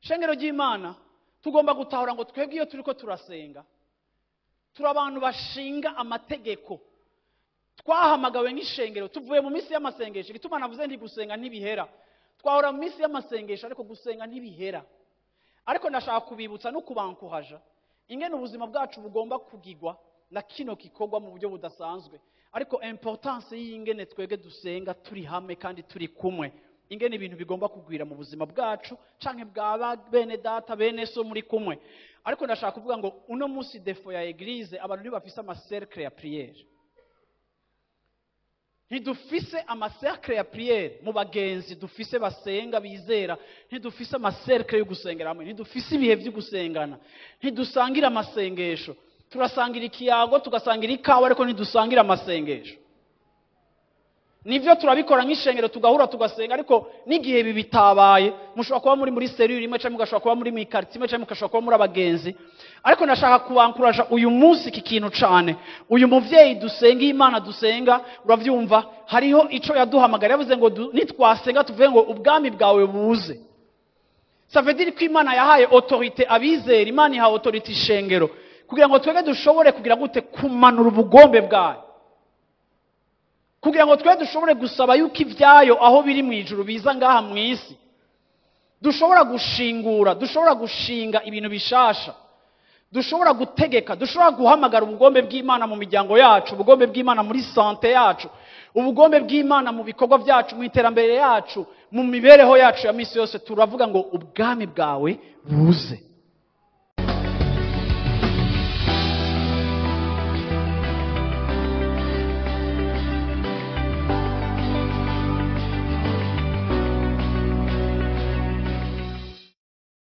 Shengero ry'Imana, tugomba gutahura ngo twebwe iyo turiko turasenga turi abantu bashinga amategeko. Twahamagawe nk'ishengero, tuvuye mu minsi y'amasengesho. Igituma navuze nti gusenga ntibihera, twahora mu minsi y'amasengesho, ariko gusenga ntibihera. Ariko ndashaka kubibutsa no kubankuhaja ingene ubuzima bwacu bugomba kugigwa na kino gikorwa mu buryo budasanzwe, ariko importance y'ingene twebwe dusenga turi hamwe kandi turi kumwe, ingene ibintu bigomba kugwira mu buzima bwacu canke bwa bene data, bene so muri kumwe. Ariko ndashaka kuvuga ngo uno munsi défaut ya église, abantu ntibafise amacercle ya prière. Ntidufise amacercle ya prière mu bagenzi dufise basenga bizera, ntidufise amacercle yo gusengera hamwe, ntidufise ibihe vyo gusengana, ntidusangira amasengesho. Turasangira ikiyago, tugasangira ikawa, ariko ntidusangira amasengesho. Nivyo turabikora nk'ishengero, tugahura tugasenga, ariko n'igihe ibi bitabaye, mushobora kuba muri cellule imwe, cyangwa mugashobora kuba muri mw'iquartier imwe, cyangwa mugashobora kuba muri abagenzi. Ariko ndashaka kubankuraja uyu munsi iki kintu cane. Uyu muvyeyi dusenga, Imana dusenga, uravyumva, hariho ico yaduhamagara. Yavuze ngo nitwasenga tuvuge ngo ubwami bwawe buze. Ça veut dire ko Imana yahaye autorité abizera, Imana ihaye autorité ishengero kugira ngo twebwe dushobore kugira gute? Kumanura ubugombe bwayo, kugira ngo twe dushobore gusaba yuko ibyayo aho biri mu ijuru biza ngaha mu isi. Dushobora gushingura, dushobora gushinga ibintu bishasha, dushobora gutegeka, dushobora guhamagara ubugombe bw'Imana mu miryango yacu, ubugombe bw'Imana muri santé yacu, ubugombe bw'Imana mu bikorwa byacu, mu iterambere yacu, mu mibereho yacu ya minsi yose. Turavuga ngo ubwami bwawe buze.